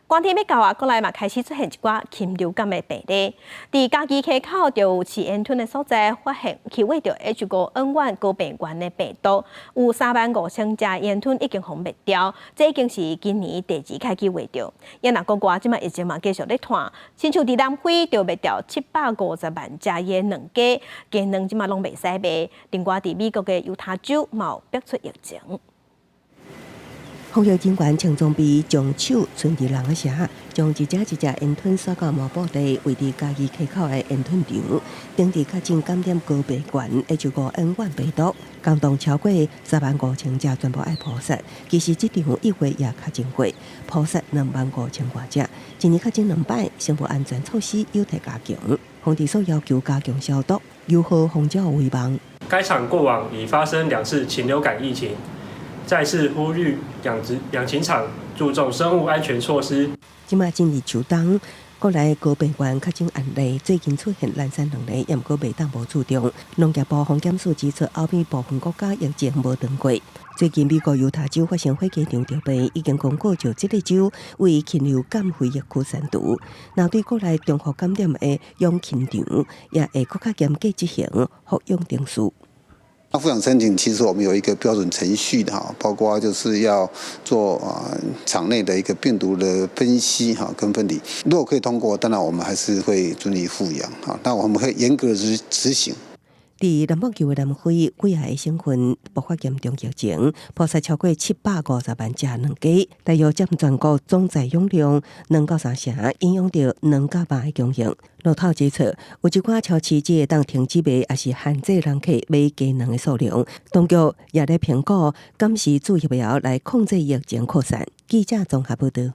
寒天欲到啊，國內嘛開始出現一寡禽流感的病例。佇嘉義溪口就有飼煙豚的所在，發現去餵著 H5N1 高病原的病毒，有3萬5千隻煙豚已經予滅掉，這已經是今年第二擺去餵著。也若國外這擺疫情嘛繼續咧湠，親像佇南非就滅掉750萬隻的卵雞，雞卵這擺攏袂使賣。另外佇美國的猶他州嘛有爆出疫情。防疫人員穿裝備，將手伸佇籠仔下，將一隻一隻煙豚徙到麻布袋，位佇嘉義溪口的煙豚場，當地確診感染高病原 H5N1 病毒，共同超過3萬5千隻全部愛撲殺。其實這場1月也確診過，撲殺2萬5千外隻。今年確診兩擺，生物安全措施有待加強。防治所要求加強消毒，優化防鳥圍網。該場過往已發生兩次禽流感疫情。再次呼籲養殖養禽場注重生物安全措施。這馬進入秋冬，國內高病原確診案例最近出現連三兩例，也毋過袂當無注重。農業部防檢署指出，歐美部分國家疫情無斷過。最近美國猶他州發生火雞場著病，已經公告就這个州為禽流感非疫區刪除。若對國內重複感染的養禽場，也會閣較嚴格執行復養程序。那復養申請其實我們有一個標準程序的哈，包括就是要做啊場內的一個病毒的分析哈跟分離。如果可以通過，當然我們還是會准予復養哈，但我們會嚴格執執行。佇南半球的南非，幾仔個省份爆發嚴重疫情，撲殺超過750萬隻卵雞，大約佔全國總飼養量2到3成，影響著卵佮肉的供應。路透指出，有一寡超市只會當停止賣，抑是限制人客買雞卵的數量。當局也咧評估，敢是注疫苗來控制疫情擴散。記者綜合報導。